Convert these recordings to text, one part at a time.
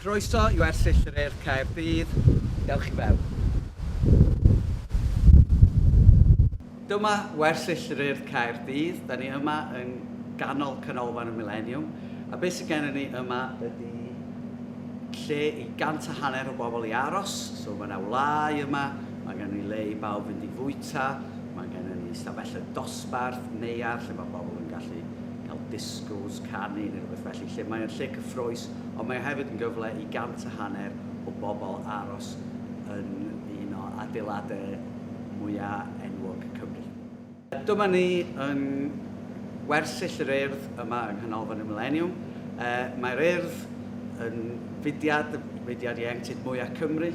Croeso i Wersyll yr Urdd Caerdydd, dewch i fewn. Dyma Wersyll yr Urdd Caerdydd, da ni yma yn ganol Canolfan y Mileniwm, a beth sydd gennym ni yma ydy lle i 150 o bobl i aros, so mae yna wlâu yma, mae gennym ni le i bawb fynd i fwyta, mae gennym ni stafelloedd dosbarth, neuadd lle mae bobl yn gallu cael disgos, canu neu rhywbeth felly, lle mae'n lle cyffrous, ond mae hefyd yn gyfle i 150 o bobl aros yn un o adeiladau mwyaf enwog Cymru. Dyma ni yng Ngwersyll yr Urdd yma yng Nghanolfan y Mileniwm. Mae'r Urdd yn fudiad, mudiad ieuenctid mwyaf Cymru,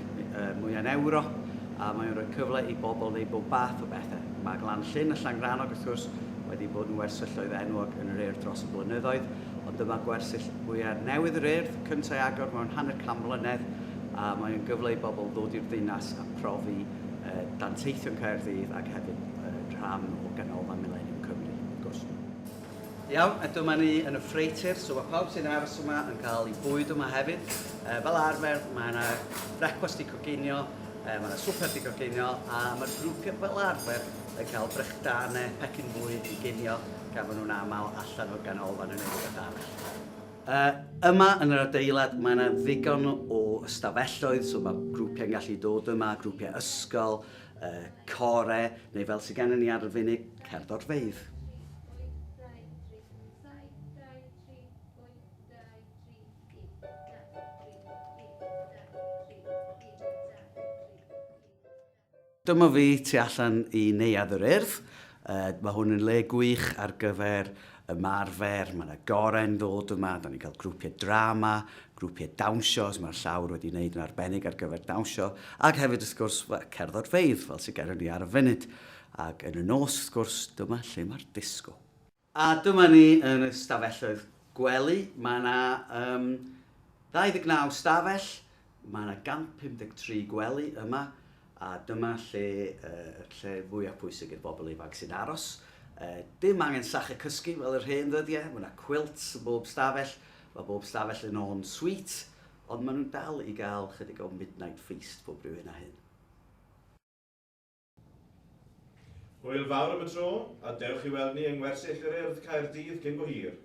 mwyaf yn Ewrop, a mae'n rhoi cyfle i bobl wneud bob bath o bethau. Mae Glan-llyn a Llangrannog, wrth gwrs, wedi bod yn wersylloedd enwog yn yr Urdd dros y blynyddoedd, ond dyma gwersyll mwyaf newydd yr Urdd, cyntaf ei agor mewn hanner can mlynedd, a mae'n gyfle i bobl ddod i'r ddinas a profi danteithion Caerdydd ac hefyd rhan o Ganolfan Mileniwm Cymru, wrth gwrs. Iawn, a dyma ni yn y ffreutur, so mae pawb sy'n aros yma yn cael eu bwyd yma hefyd. Fel arfer, mae yna brecwast i coginio, mae yna swper di coginio, a mae'r grwpiau fel arfer yn cael brechdanau, pecyn bwyd i ginio, gan fod nhw'n aml allan o'r ganolfan yn neu rhywbeth arall. Yma yn yr adeilad mae yna ddigon o ystafelloedd, so mae grwpiau'n gallu dod yma, grwpiau ysgol, core, neu fel sydd gennym ni ar y funud, cerddorfeydd. Dyma fi tu allan i Neuadd yr Urdd. Mae hwn yn le gwych ar gyfer ymarfer, mae yna goren ddod yma, da ni'n cael grwpiau drama, grwpiau dawnsio, so mae'r llawr wedi wneud yn arbennig ar gyfer dawnsio, ac hefyd wrth gwrs cerddorfeydd, fel sydd gennym ni ar y funud. Ac yn y nos, wrth gwrs, dyma lle mae'r disgo. A dyma ni yn y stafelloedd gwely. Mae yna um, 29 stafell, mae yna 153 gwely yma, a dyma lle, uh, lle fwyaf pwysig i'r bobl ifanc sy'n aros. Uh, dim angen sachau cysgu fel yr hen ddyddiau, mae yna quilts yn bob stafell, mae bob stafell yn en suite, ond maen nhw'n dal i gael chydig o midnight feast bob rhyw hyn a hyn. Hwyl fawr am y tro, a dewch i weld ni yng Ngwersyll yr Urdd Caerdydd cyn bo hir.